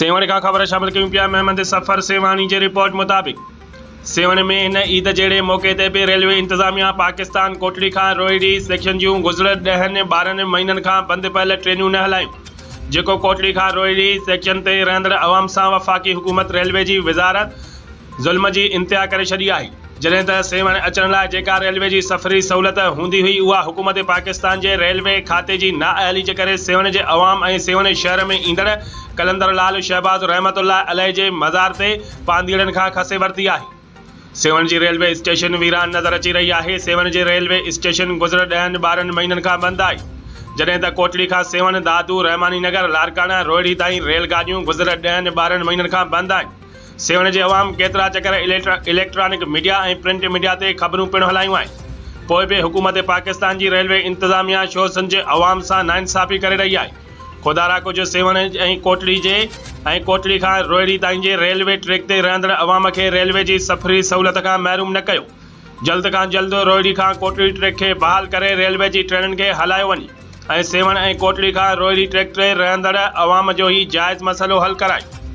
سيوهڻ کان خبر شامل ڪيون پيا محمد سفر سيوهاڻي جي رپورٽ مطابق سيوهڻ ۾ هن عيد جهڙي موقعي تي به ريلوي انتظاميا پاڪستان ڪوٽڙي کان روهڙي سيڪشن جون گذريل ڏهن 12 مهينن کان بند پيل ٽرينون نه هلايون جيڪو ڪوٽڙي کان روهڙي سيڪشن تي رهندڙ عوام سان وفاقي حڪومت ريلوي جي وزارت ظلم جي انتها ڪري ڇڏي آهي. جڏهن ته سيوهڻ اچڻ لاء جيڪا ريلوي جي سفري سهولت هوندي هئي اها حڪومت پاڪستان جي ريلوي کاتي جي نااهلي جي ڪري سيوهڻ جي عوام ۽ سيوهڻ شهر ۾ ايندڙ قلندر لعل شهباز رحمت الله عليه جي مزار تي پانڌيئڙن کان کسي ورتي آهي. سيوهڻ جي ريلوي اسٽيشن ويران نظر اچي رهي آهي. سيوهڻ جي ريلوي اسٽيشن گذريل ڏهن 12 مهينن کان بند آهي. جڏهن ته ڪوٽڙي کان سيوهڻ، دادو، رحماني نگر، لاڙڪاڻا، روهڙي تائين ريل گاڏيون گذريل ڏهن 12 مهينن کان بند آهن. سيوهڻ جي عوام ڪيترا چڪر اليڪٽرانڪ ميڊيا ۽ پرنٽ ميڊيا تي خبرون پڻ هلايون آهن پوء به حڪومت پاڪستان جي ريلوي انتظاميا ڇو سنڌ جي عوام سان ناانصافي ڪري رهي آهي خدارا ڪجهه سيوهڻ ۽ ڪوٽڙي جي ۽ ڪوٽڙي کان روهڙي تائين جي ريلوي ٽريڪ تي رهندڙ عوام کي ريلوي جي سفري سهولت کان محروم نه ڪيو جلد کان جلد روهڙي کان ڪوٽڙي ٽريڪ کي بحال ڪري ريلوي جي ٽرينن کي هلايو وڃي ۽ سيوهڻ ۽ ڪوٽڙي کان روهڙي ٽريڪ تي رهندڙ عوام جو هي جائز مسئلو حل ڪرائي.